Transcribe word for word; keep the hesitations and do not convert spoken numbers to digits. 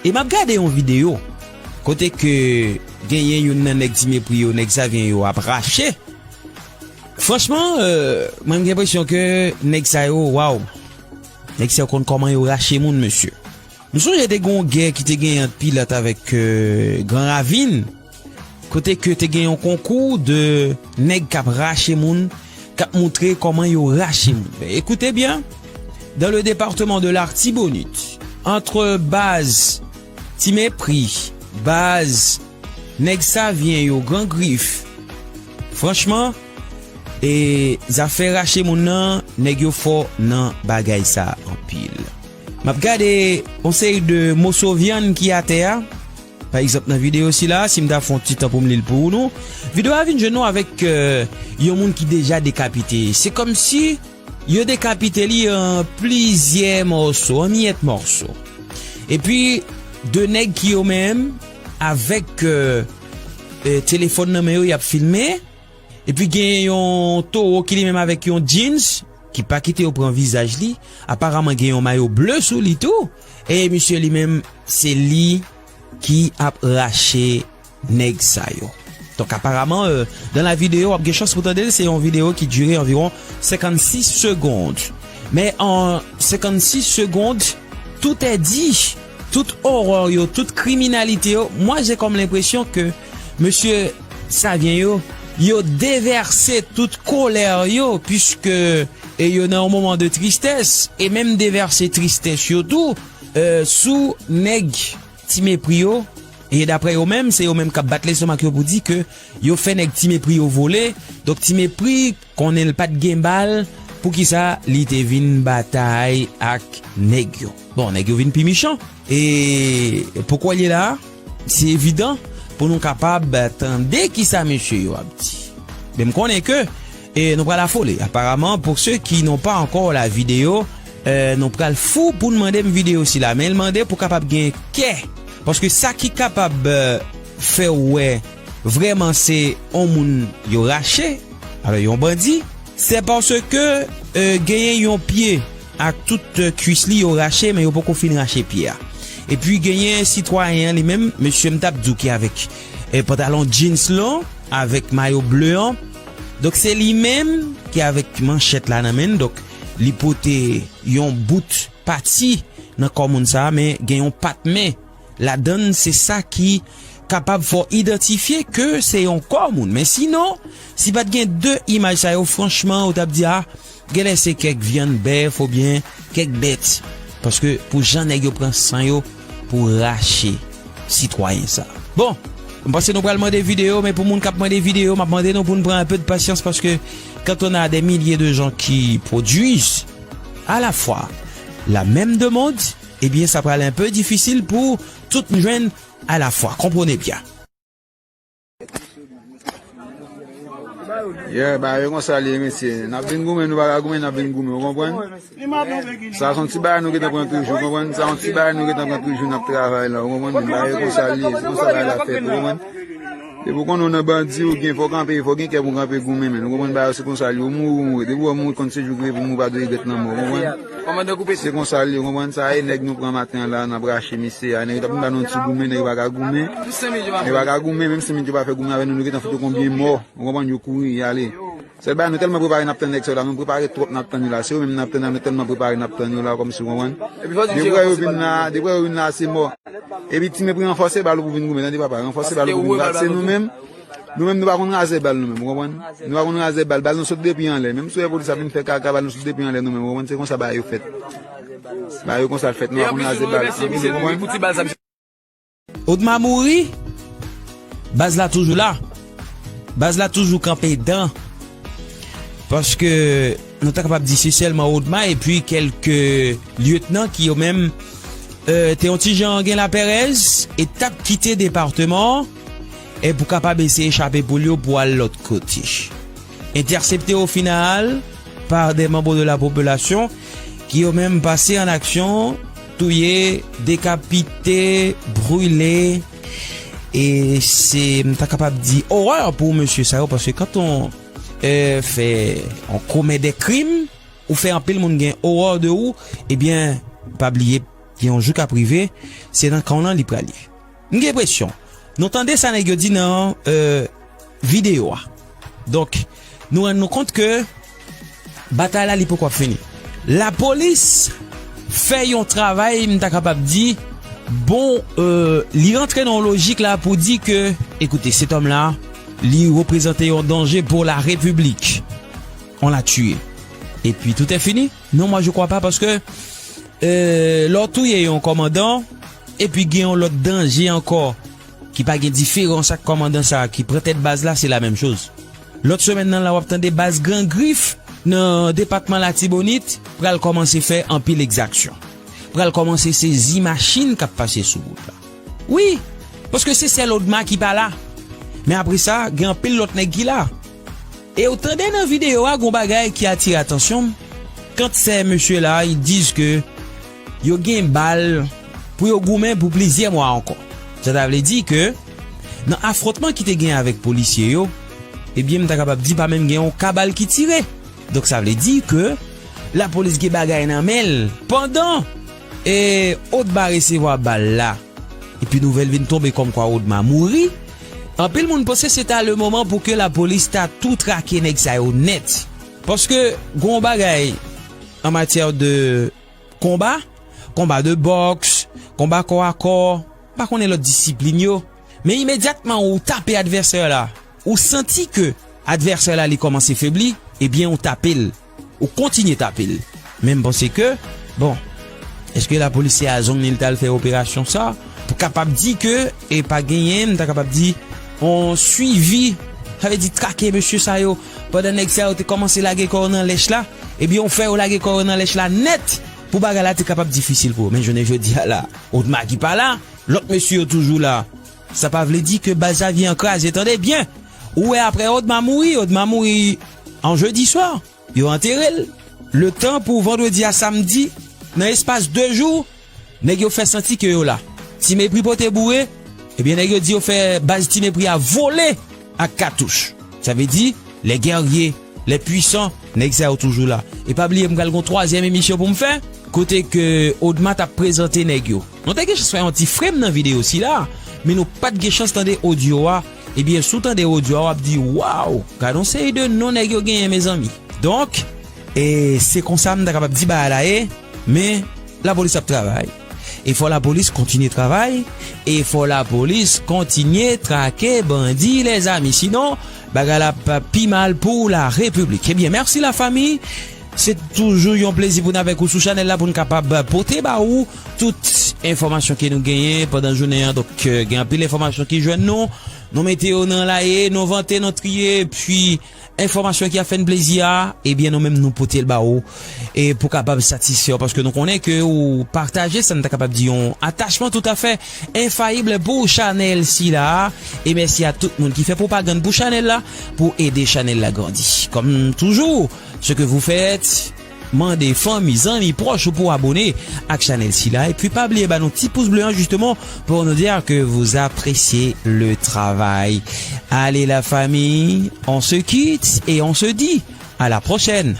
E m ap gade yon videyo kote ke genyen youn nan nèg Ti Mepri yo, nèg Savyen yo ap rache. Franchman, euh, mwen m gen enpresyon ke nèg sa yo, waw. Nèg sa yo konn kòman yo rache moun, mesye. M sonje te gen yon gè ki te genyen ant Pilat avèk, euh, Gran Ravin, kote ke te gen yon konkou de nèg k ap rache moun, k ap montre kòman yo rache moun. Écoutez bien, dans le département de l'Artibonite, entre baz Ti Mepri, baz nèg Savyen yo, Gran Grif, franchman, e zafè rache moun nan, nèg yo fò nan bagay sa anpil. M ap gade yon seri de moso vyann ki atè a. Pa egzanp, nan videyo sila, si m ta fè yon ti tan pou m li l pou nou, videyo a vin jwenn nou avèk, euh, yon moun ki deja dekapite. Se kòmsi yo dekapite li an plizyè mòso, an miyèt mòso. Epi, de nèg ki yo menm, avèk, euh, euh, telefòn nan men yo, y ap filme. Epi gen yon towo ki li menm avèk yon jeans, ki pa kite yo pran vizaj li. Aparaman gen yon mayo ble sou li tou. E misye li menm, se li ki ap rache nèg sa yo. Donk, aparaman, euh, dans la vidéo, w ap gen chans pou tande l, se yon videyo ki dire anviwon senkannsis segonn. Men an senkannsis segonn, tout est dit, tout orè yo, tout kriminalite yo, moi, j'ai comme l'impression que mesye Savyen yo, yo devèse tout kolè yo, puiske, e yo nan yon moman de tristès, e menm devèse tristès yo tou, euh, sou nèg Ti Mepri yo, e daprè yo menm, se yo menm k ap bat lestomak yo pou di ke yo fè nèg Ti Mepri yo vole. Donk, Ti Mepri konnen l pa t gen bal, poukisa li te vin batay ak nèg yo? Bon, nèg yo vin pi mechan. E pourquoi il est là? Se evidan pou nou kapab tande kisa mesye yo ap di. Men m konnen ke, e, nou pral afole. Aparaman, pour ceux qui n'ont pas encore la vidéo, euh, nou pral fou pou n mande m videyo sila. Men l mande pou kapab gen kè. Paske sa ki kapab, euh, fè w wè vrèman se yon moun yo rache, alò yon bandi, se paske, euh, genyen yon pye ak tout, euh, kwis li yo rache, men yo poko fin rache pye a. Epi genyen sitwayen an li menm, mesye m t ap di w ki avèk, euh, pantalon jeans lon, avèk mayo ble an. Donk se li menm ki avèk manchèt la nan men l, donk li pote yon bout pati nan kò moun sa a, men gen yon patmen ladann, se sa ki kapab fè w idantifye ke se yon kò moun. Men sinon, si pa t gen de imaj sa yo, franchman, ou t ap di, a, genlè se kèk vyann bèf oubyen kèk bèt. Paske pou jan nèg yo pran san yo pou rache sitwayen sa. Bon, m panse nou pral mande videyo, men pou moun k ap mande videyo, m ap mande nou pou n pran un peu de patience parce que quand on a des milliers de gens qui produisent à la fois la même demande, ebyen, sa pral un peu difisil pou tout jwenn à la fois. Konprann byen. Yeah, ba, yo konsa li ye, mesye. N ap vin goumen, nou pa ka goumen, n ap vin goumen, ou konprann? Sa se yon ti bagay nou gentan pran toujou, konprann? Sa se yon ti bagay nou gentan pran toujou, n ap travay la, ou konprann? Men bagay yo konsa li ye, se konsa bagay la fèt, ou konprann? Depi w konnen w nan bandi, ou gen, fò w kanpe, fò w gen kè pou w kanpe goumen, men, ou konprann? Bagay yo se konsa li ye, ou mouri, ou mouri. Depi w mouri, konn se jou ki rive pou mouri, pa dwe regrèt lanmò, ou konprann? Se konsa li ye, ou konprann? Sa e nèg nou pran maten an la, n ap rache misye a. Nèg yo t ap vin ba nou yon ti goumen, nèg yo pa ka goumen. Nèg yo pa ka goumen, menm senk minit yo pa fè goumen avè nou, nou gentan fout yo konbyen mò, ou konprann? Yo kouri, y ale. Sèl bagay, nou tèlman prepare n ap tann nèg sa yo la, nou prepare twòp n ap tann yo la. Se yo menm n ap tann la, nou tèlman prepare n ap tann yo la, kòmsi, w konprann? Depi lè yo vin la, depi lè yo vin la, se mò. Epi Ti Mepri ranfòse bal ou pou vin goumen, tande papa, ranfòse bal ou pou vin goumen. Se nou menm, nou menm nou pa konn razè bal nou menm, w konprann? Nou pa konn razè bal, bal nou sot depi anlè. Menm si w wè polis ap vin fè kaka, bal nou sot depi anlè nou menm, w konprann? Se konsa bagay yo fèt. Bagay yo konsa l fèt, nou pa konn razè bal. Anpil, w konprann? Odma mouri, baz la toujou la. Baz la toujou kanpe dan. Paske nou ta kapab di se sèlman Odma epi kèlke lyetnan ki yo menm, euh, te yon ti jan gen laperèz e t ap kite depatman an e pou kapab eseye chape poul yo pou al lòt kote. Entèsepte o final pa de manm de la popilasyon ki yo menm pase an aksyon, touye, dekapite, brile. E se, m ta kapab di, orè pou mesye sa yo, paske kan on, euh, fè, on komèt de krim, ou fè anpil moun gen orè de ou, ebyen, pa bliye, Yon jou k ap rive, se nan kan w lan li prale. M gen enpresyon, nou tande sa nèg yo di nan, euh, videyo a. Donk, nou rann nou kont ke batay la li poko ap fini. Lapolis fè yon travay, m ta kapab di, bon, euh, li rantre nan yon lojik la pou di ke, écoutez, cet homme-là, li reprezante yon danje pour la République. On l'a tué. Et puis, tout est fini? Non, moi, je crois pas, paske, euh, lè w touye yon kòmandan, epi gen yon lòt danje ankò, ki pa gen diferans ak kòmandan sa a ki pran tèt baz la, se la menm choz. Lòt semèn nan la, w ap tande baz Gran Grif nan depatman Latibonit pral kòmanse fè anpil egzaksyon. Pral kòmanse sezi machin k ap pase sou wout la. Wi, paske se sèl Odma ki pa la. Men apre sa, gen anpil lòt nèg ki la. E w tande nan videyo a, gon bagay ki atire atansyon m. Quand ces messieurs-là, ils disent que yo gen bal pou yo goumen pou plizyè mwa ankò. Sa ta vle di ke nan afwontman ki te gen avèk polisye yo, ebyen, m ta kapab di pa menm gen yon ka bal ki tire. Donk, sa vle di ke lapolis gen bagay nan men l. Pandan, e, Odma resevwa bal la, epi nouvèl vin tonbe kòmkwa Odma mouri, anpil moun panse se ta le moman pou ke lapolis ta tou trake nèg sa yo nèt. Paske gon bagay an matyè de konba, konba de bòks, konba kò a kò, m pa konnen lòt disiplin yo, men imedyatman ou tape advèsè la, ou santi ke advèsè la li kòmanse febli, ebyen ou tape l, ou kontinye tape l. Men m panse ke, bon, èske lapolis se a zong li l t al fè operasyon sa? Pou kapab di ke, e pa genyen, m ta kapab di, on swivi, sa vle di trake mesye sa yo, pandan nèg sa yo te kòmanse lage kò yo nan lèch la, ebyen ou fè yo lage kò yo nan lèch la nèt, pou bagay la te kapab difisil pou yo. Men jounen jodi a la, Odma ki pa la, lòt mesye yo toujou la. Sa pa vle di ke baz Xavier an kraze, tande byen. Ou wè apre Odma mouri, Odma mouri an jedi swa. Yo antere l. Letan pou vandredi a samdi, nan espas de jou, nèg yo fè santi ke yo la. Ti Mepri pote boure, ebyen nèg yo di yo fè baz Ti Mepri a vole ak katouch. Sa vle di, les guerriers, les puissants, nèg sa yo toujou la. E pa bliye m pral gon twazyèm emisyon pou m fè, kote ke Odma t ap prezante nèg yo. Nou te gen chans fè yon ti frame nan videyo sila, men nou pa t gen chans tande odyo a. Ebyen, si w tande odyo a, w ap di, waw, gad on seri de non nèg yo genyen, mezanmi. Donk, e se konsa m ta kapab di bagay la ye, men lapolis ap travay. E fò lapolis kontinye travay, e fò lapolis kontinye trake bandi, lèzami. Sinon, bagay la ap pi mal pou la repiblik. Ebyen, mèsi lafanmi. Se toujou yon plezi pou n avèk ou sou chanèl la pou n kapab pote ba ou tout enfòmasyon ke nou genyen pandan jounen an. Donk, euh, gen anpil enfòmasyon ki jwenn nou. Nou mete yo nan laye, nou vante, nou triye, epi enfòmasyon ki ap fè n plezi a, ebyen nou menm nou pote l ba ou. E pou kapab satisfè w, paske nou konnen ke ou pataje sa n ta kapab di yon atachman toutafè enfayib pou chanèl sila a. E mèsi a tout moun ki fè pwopagann pou chanèl la, pou ede chanèl la grandi. Kòm toujou, ce que vous faites, mande fanmi, zanmi, pwòch ou pou abone ak chanèl sila. Epi pa bliye ba nou ti pous ble an, justement, pour nous dire que vous appréciez le travail. Allez la famille, on se quitte et on se dit à la prochaine.